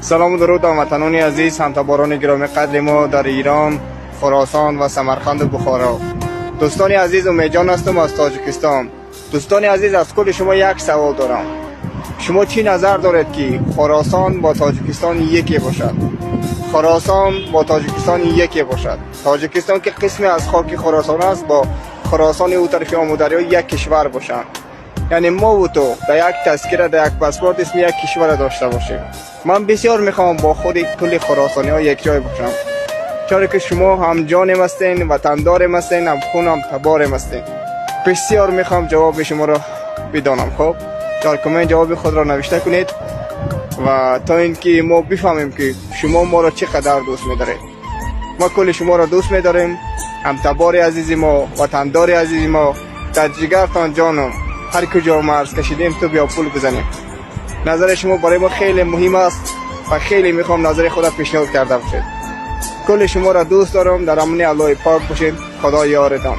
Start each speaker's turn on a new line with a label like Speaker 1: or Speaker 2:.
Speaker 1: Салому дуруд, ҳамватанони азиз, ҳамтаборони гиромиқадри мо дар Ирон, Хуросон ва Самарқанду Бухоро. Дӯстони азиз, Умедҷон ҳастам аз Тоҷикистон. Дӯстони азиз, аз кулли шумо як савол дорам: шумо чӣ назар доред, ки Хуросон бо Тоҷикистон яке бошад, Хуросон бо Тоҷикистон яке бошад, Тоҷикистон, ки қисме аз хоки Хуросон аст, бо Хуросони ӯ тарафи Омударё як кишвар бошанд, яъне мову ту дар як тазкира, дар як паспорт исми як кишварро дошта бошем? Ман бисёр мехоҳам бо худи кулли хуросониҳо якҷой бошам, чаро ки шумо ҳамҷонем ҳастен, ватандорем ҳастен, ҳамхун, ҳамтаборем ҳастен. Бисёр мехоҳам ҷавоби шуморо бидонам. Хуб, дар коммент ҷавоби худро навишта кунед ва то ин ки мо бифаҳмем, ки шумо моро чӣ қадар дӯст медоред. Мо кулли шуморо дӯст медорем, ҳамтабори азизи мо, ватандори азизи мо. Дар ҷигартон ҷонум, ҳар куҷо марз кашидем, ту биё пул бизанем. Назари шумо барои мо хеле муҳим аст ва хеле мехоҳам назари худро пешниҳод карда бошед. Кулли шуморо дӯст дорам. Дар амони Аллоҳи пок бошед. Худо ёретон.